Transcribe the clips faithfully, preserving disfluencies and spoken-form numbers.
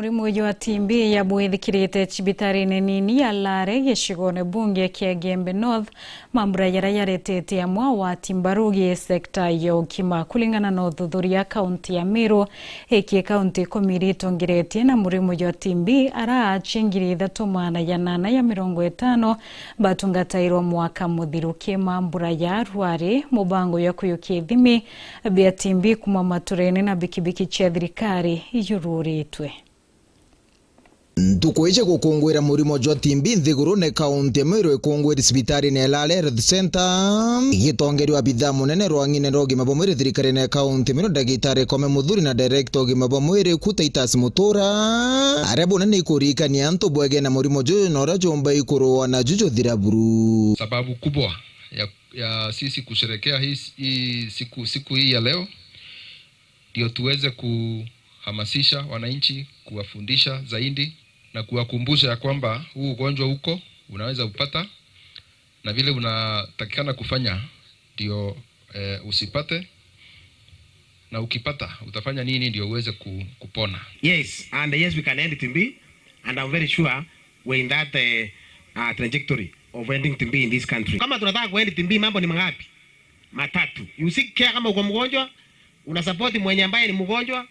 Murimo jwa T B ya bwithikirite cibitarine nini ya Lare gicigone bunge kia Gembe North, mambura jaria jaretete amwe agwati mbaru gi sekta ya ugima. Kulingana na uthuthuria, kaunti ya Meru iki kaunti ikumi iria itongeretie na murimo jwa T B, aria aachia ngiri ithatu magana janana ya mirongo itano batungatairwe mwaka muthiru. Ki mambura ja rwari, mubango jwa kuyukia ithimi bia T B kuma maturene na bikibiki cia thirikari ijururitwe. Ntuku iji gukungwira murimo jwa T B nthigurune, kaunti ya Meru ikungwiri cibitarine ya Lare Health Centre, igitongeria abithaa munene rwang'ine rwa ugima bwa mwiri thirikarine ya kaunti ya Meru, Ndagitari Kome Muthuri, na director ugima bwa mwiri ku Titus Mutura, aria bunene ikuririkania antu bwegene na murimo juju na uria jumba ikurua naju juthira buru. Sababu kubwa ya, ya sisi kusherekea hii, hii siku, siku hii ya leo ndio tuweze kuhamasisha wananchi, kuwafundisha zaidi na kuwakumbusha ya kwamba huu ugonjwa uko, unaweza upata, na vile unatakikana kufanya ndio, eh, usipate, na ukipata utafanya nini ndio uweze ku-, kupona. Yes, and yes, we can end T B, and I'm very sure we're in that, eh, uh, trajectory of ending T B in this country. Kama tunataka kuend T B, mambo ni mangapi? Matatu. You seek care kama uko mgonjwa, una support mwenye ambaye ni mgonjwa,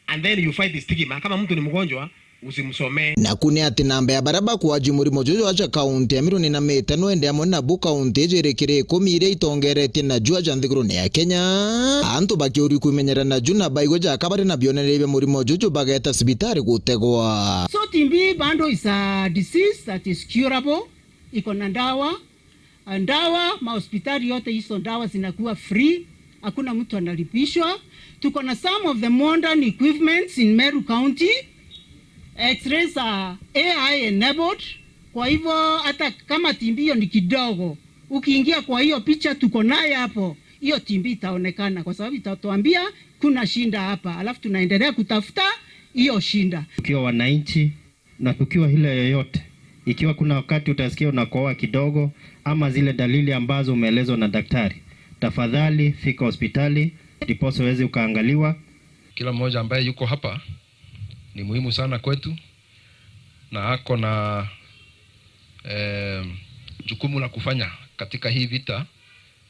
and then you fight the stigma. Kama mtu ni mgonjwa, usimsomee. Naku ni ati namba ya baria bakwajua murimo juju aja kaunti ya Meru ni na mitano, indi amwe nabu kaunti iji iri kiri ikumi iria itongeretie naju aja nthigurune ya Kenya. Antu bakiurua kwimenyera naju na baigwe jaka bari na bionereria bia murimo juju bageta cibitari gutegwa. So T B bado is a disease that is curable. Iko na dawa. Dawa, mahospitali yote hizo dawa zinakuwa free, hakuna mtu analipishwa. Tuko na some of the modern equipments in Meru County, x-rays are A I enabled. Kwa hivyo hata kama T B hiyo ni kidogo, ukiingia kwa hiyo picha tuko naye hapo, hiyo T B itaonekana kwa sababu itatuambia kuna shinda hapa, alafu tunaendelea kutafuta hiyo shinda. Tukiwa wananchi, na tukiwa hile yoyote, ikiwa kuna wakati utasikia unakohoa kidogo ama zile dalili ambazo umeelezwa na daktari, tafadhali fika hospitali ndiposa uweze ukaangaliwa. Kila mmoja ambaye yuko hapa ni muhimu sana kwetu na ako na, eh, jukumu la kufanya katika hii vita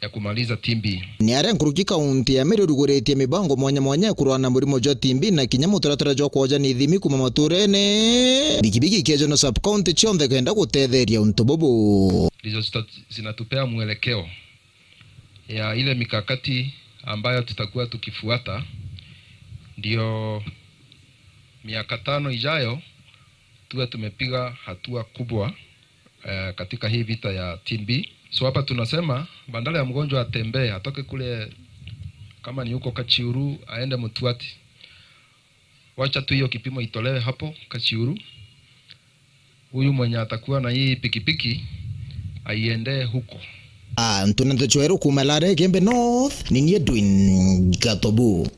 ya kumaliza T B. Ni aria nkuruki kaunti ya Meru iruguritie mibango mwanya mwanya ya kurua na murimo jwa T B na kinya mutaratara jwa kwojania ithimi kuma maturene, bikibiki ikeejwa na sub-county cionthe kenda gutetheria untu bubu. Ndizo zita-, zinatupea mwelekeo ya ile mikakati ambayo tutakuwa tukifuata, ndio miaka tano ijayo tuwe tumepiga hatua kubwa, eh, katika hii vita ya T B. So hapa tunasema badala ya mgonjwa atembee, atoke kule, kama ni huko Kachiuru, aende Mutuati. Wacha tu hiyo kipimo itolewe hapo Kachiuru. Huyu mwenye atakuwa na hii pikipiki aiendee huko. Ah, ntuna ntuchweru kuma Lare Gembe North, ni nie Edwin Gatobu.